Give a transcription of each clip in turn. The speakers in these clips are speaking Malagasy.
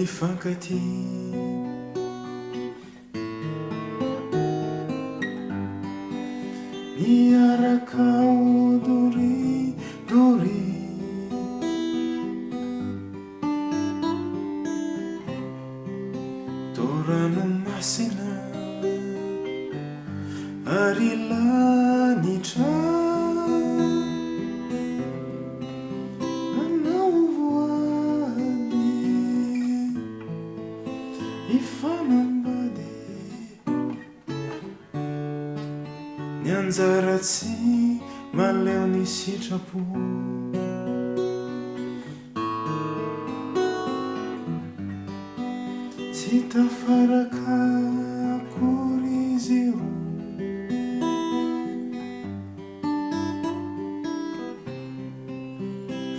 Nifankatia. Miaraka ho doria doria. Toa ranomasina ary lanitra. Nanao voady hifanambady. Ny anjara tsy mahaleo ny sitrapo. Tsy tafaraka akory izy roa.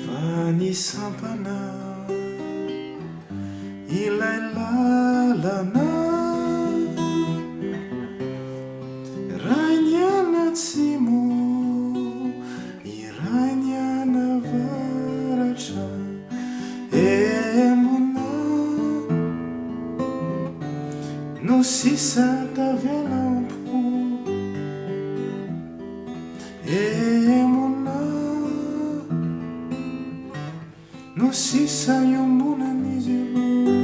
Fa nisampana ilay lalana. Iray nianatsimo, iray nianavaratra. Embona no sisa tavela am-po. Emona no sisa iombonan'izy ireo.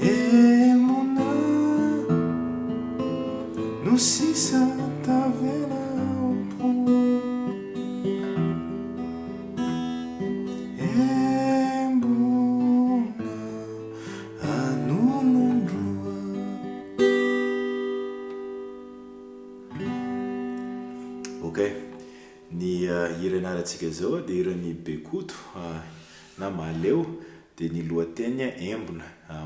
Emona no sisa tavela ao am-po. Embona anonondroa. Ok, ny hira ianarantsika izao dia hiran'i Bekoto na Mahaleo, dia ny lohateniny Embona.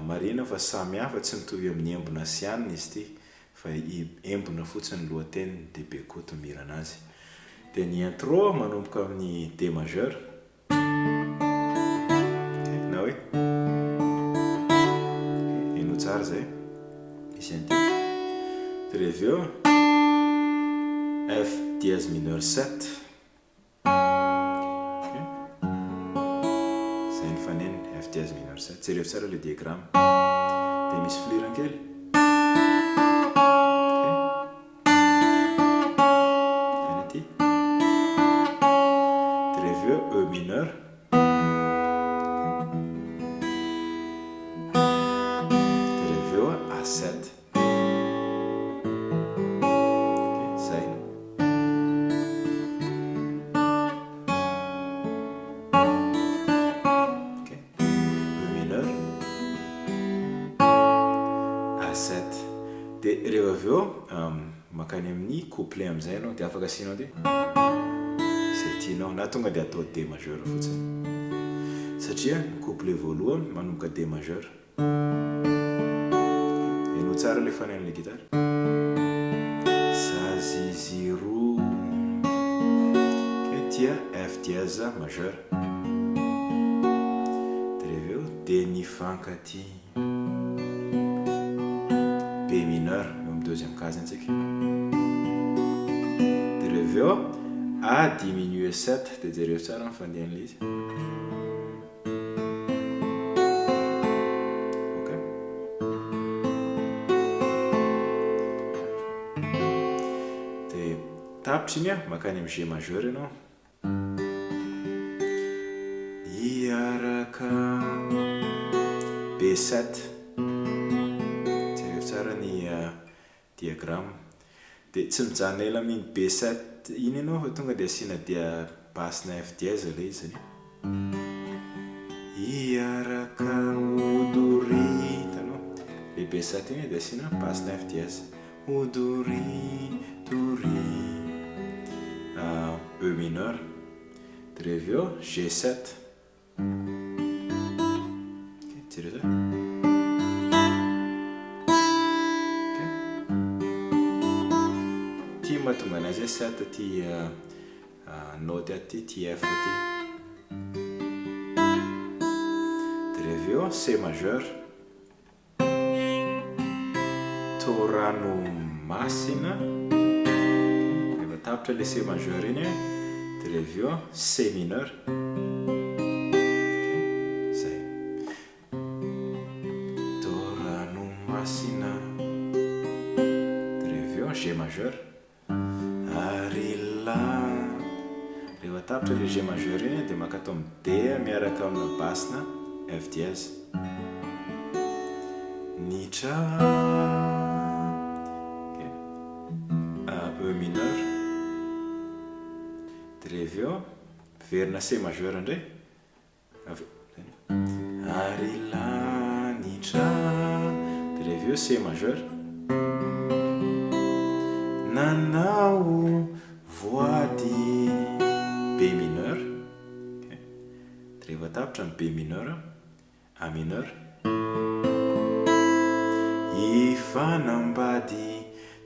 Marihina fa samy hafa, tsy mitovy amin'ny Embona sy Anina izy ity, fa i Embona fotsiny ny lohateniny dia Bekoto mihira anazy. Dia ny intro manomboka amin'ny D majeur. Na hoe henoy tsara izay. Misy an'ity. Dia avy eo F dièse mineur 7. Izay ny fanenony, F dièse mineur 7. Jerevo tsara ilay diagramme. Dia misy filirany kely. Zany ity. Dia rehefa avy eo E mineur. Dia rehefa avy eo A7. Ok, zay. Ok, E mineur, A7. Dia rehefa avy eo mankany amin'ny couplet amin'izay ianao dia afaka asianao dia izay tianao na tonga dia atao D majeur fotsiny satria ny couplet voalohany manomboka D majeur. Henoy tsara ilay fanenon'ilay gitara. Zaziziroa. Ok, tia F dièse majeur. Dia avy eo dia nifankatia. B mineur, eo amin'ny deuxième case antsika. Dia avy eo A diminué 7, dia jereo tsara ny fandehan'ilay izy. Ok. Dia tapitra iny an, mankany amin'ny G majeur ianao. Hiaraka B7. Jereo tsara ny diagramme. Dia tsy mijanona ela amin'iny B7 iny ianao fa tonga dia asiana dia basse na F dièse ilay izy zany. Hiaraka ho doria, hitanao? Ilay B7 iny dia asiana basse na F dièse. Ho doria, doria. E mineur. Dia avy eo G7. Ok, jereo tsara. Ok. Ty mahatonga anazy hoe 7 ty note ato ty, ty F ty. Dia avy eo C majeur. Toranomasina, rehefa tapitra ilay C majeur iny dia avy eo C mineur, ok, zay. basse-na dia avy eo G majeur ary la rehefa tapitra ilay G majeur iny dia maka ato amin'ny D miaraka amina basse-na F dièse nitra E mineur dia avy eo miverina C majeur indray Avy Ary lanitra Dia avy eo C majeur Nanao voady B mineur Ok Dia rehefa tapitra ny B mineur A mineur Hifanambady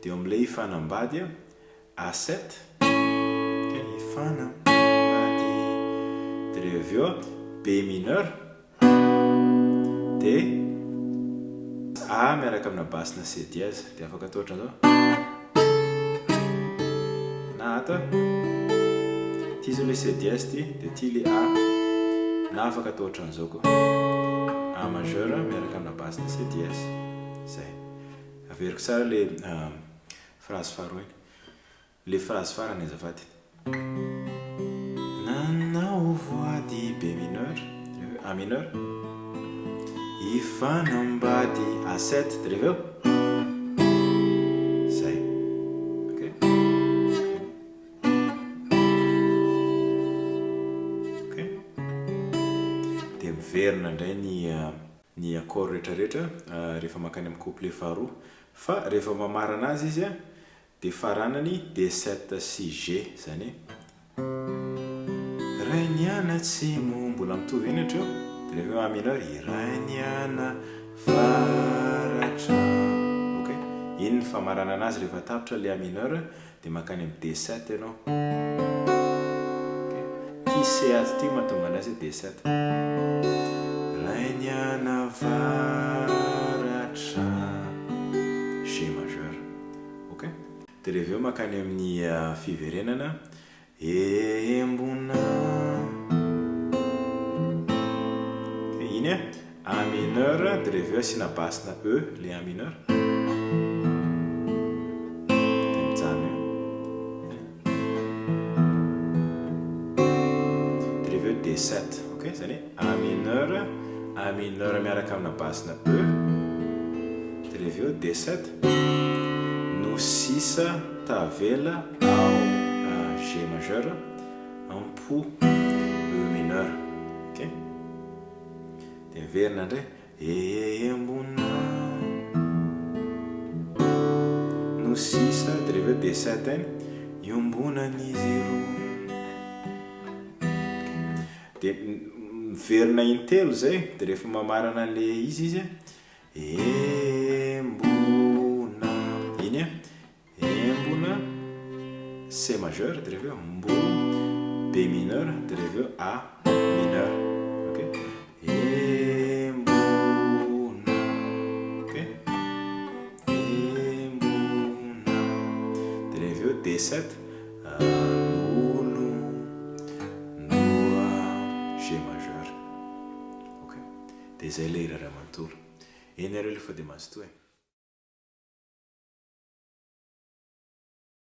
Dia eo amin'ilay hifanambady A7, ok, hifanambady, dia rehefa avy eo B mineur, dia A miaraka amina basse-na C dièse, dia afaka atao ohatran'izao, na ato, ity izao ilay C dièse ity, dia ity ilay A, na afaka atao ohatran'izao koa, A majeur miaraka amina basse-na C dièse, izay. Averiko tsara ilay Phrase faharoa iny. Le phrase farany azafady. Nanao voady B mineur, A mineur, hifanambady A7 de rehefa eo zay. Ok. Ok. Dia miverina indray ny ny accord rehetra rehetra rehefa mankany amin'ny couplet faharoa fa rehefa mamarana azy izy dia faranany D7 sy G izany hoe Iray nianatsimo mbola mitovy ihany hatreo dia rehefa A mineur Iray nianavaratra ok iny ny famaranana azy rehefa tapitra ilay A mineur dia mankany amin'ny D7 ianao. Ok. Ity C ato ity mahatonga anazy hoe D7. Rainianavaratra G majeur. Ok. Dia rehefa avy eo mankany amin'ny fiverenana Embona. Ok, iny a. A mineur, dia rehefa avy eo asiana basse-na E, ilay A mineur. Dia mijanona eo. Dia rehefa avy eo D7, ok, izany hoe A mineur, A mineur miaraka amina basse-na E, dia rehefa avy eo D7, no sisa tavela ao G majeur, am-po E mineur, ok. Dia miverina indray. Embona no sisa dia rehefa eo dia sept iny iombonan'izy roa. Dia miverina intelo izay dia rehefa mamarana an'ilay izy izy embona iny an. Embona, C majeur dia rehefa eo mbo, B mineur dia rehefa eo A mineur. Ok? Embona. Ok? Embona. Dia rehefa eo D7, lolo, noa, G majeur. Ok? Dia izay ilay hira iray manontolo. Eny ary aloha fa dia mazotoa e.